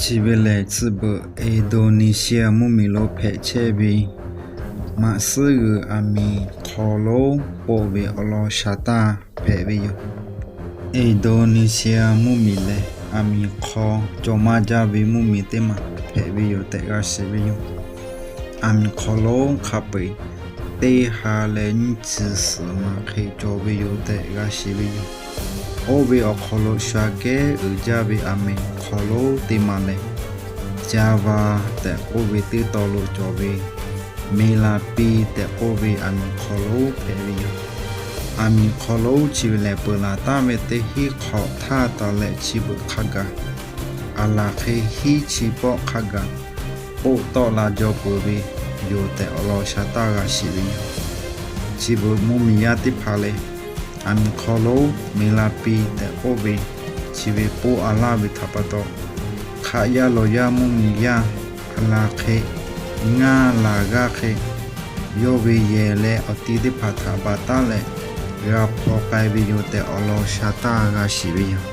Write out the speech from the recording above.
Chi ve lehˬ, tcuh beuꞈ Indonesia mvuhˇmiˬ lo hpehꞈ chehˇ ve maꞈ suhˉ g'uiˬ aˬ miˍ hk'aw lonˉ k'oˆ ve awˬ lawn shaˍ taˇ hpehꞈ ve yoˬ. Indonesia mvuhˇmiˬ lehˬ, aˬ miˍ hk'aw cawˬ maˇ jaˇ ve mvuhˇmiˬ teˇ maˬ hpehꞈ ve yoˬ tehꞈ g'a shiˍ ve yoˬ. Aˬ miˍ hk'aw lonˉ hk'a peu-eˬ teˇ ha leh nyiˇ chi suhˍ maˬ hk'e cawˬ ve yoˬ tehꞈ g'a shiˍ ve yoˬ. Oˇ ve awˬ hk'aw lo shu aꞈ kehˉ uiˍ jaˇ ve aˬ miˍ hk'aw lonˉ teˇ maˬ lehˬ, Java tehꞈ k'oˆ ve teˇ tawn lo cawˬ ve Melapi tehꞈ k'oˆ ve aˬ miˍ hk'aw lonˉ hpehꞈ ve yoˬ. Aˬ miˍ hk'aw lonˉ chi ve lehˬ, peuˬ laˬ taˍ ve teˇ hinˉ hk'awꞈ htaˇ taˍ leh chi beuꞈ hk'a gaˬ, aˬ laˬ hk'e hiˉ chi pawˆ hk'a gaˬ k'oˆ tawˆ la jaw peuˬ ve yoˬ tehꞈ awˬ lawn shaˍ taˇ g'a shiˍ ve yoˬ. Chi beuꞈ mvuhˇmiˬ yaˇ teˇ hpaˍ lehˬ, aˬ miˍ hk'aw lonˉ Melapi tehꞈ k'oˆ ve chi ve poˆ a laˇ ve htaꞈ pa taw, hk'aˆ yaˇ lawˬ yaˇ mvuhˇmiˬ yaˇ aˬ laˬ hk'e ngaˇ laˬ g'aˇ hk'e, yawˇ ve yehˬ leh awˬ ti teˇ hpaˍ htaꞈ baˬ taˉ leh g'a hpaw k'ai ve yoˬ tehꞈ awˬ lawn shaˍ taˇ g'a shiˍ ve yoˬ.